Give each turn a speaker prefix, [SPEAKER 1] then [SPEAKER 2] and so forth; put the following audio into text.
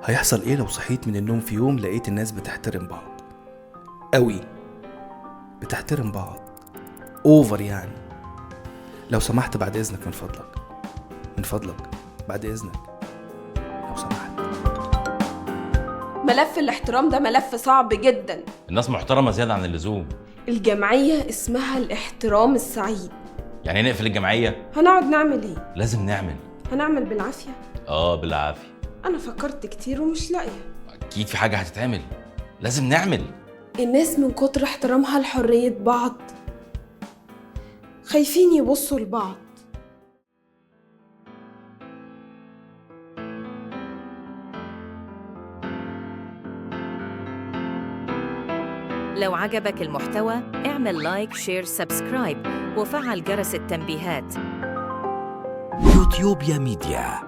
[SPEAKER 1] هيحصل ايه لو صحيت من النوم في يوم لقيت الناس بتحترم بعض قوي، بتحترم بعض over يعني؟ لو سمحت، بعد اذنك، من فضلك، من فضلك، بعد اذنك، لو سمحت.
[SPEAKER 2] ملف الاحترام ده ملف صعب جدا.
[SPEAKER 3] الناس محترمه زيادة عن اللزوم.
[SPEAKER 2] الجمعية اسمها الاحترام السعيد.
[SPEAKER 3] يعني نقفل الجمعيه؟
[SPEAKER 2] هنقعد نعمل ايه؟
[SPEAKER 3] لازم نعمل.
[SPEAKER 2] هنعمل بالعافية؟
[SPEAKER 3] اه، بالعافيه.
[SPEAKER 2] انا فكرت كتير ومش لاقية.
[SPEAKER 3] اكيد في حاجة هتتعمل، لازم نعمل.
[SPEAKER 2] الناس من كتر احترامها لحرية بعض خايفين يبصوا لبعض.
[SPEAKER 4] لو عجبك المحتوى اعمل like، share، subscribe وفعل جرس التنبيهات.
[SPEAKER 5] يوتيوبيا ميديا.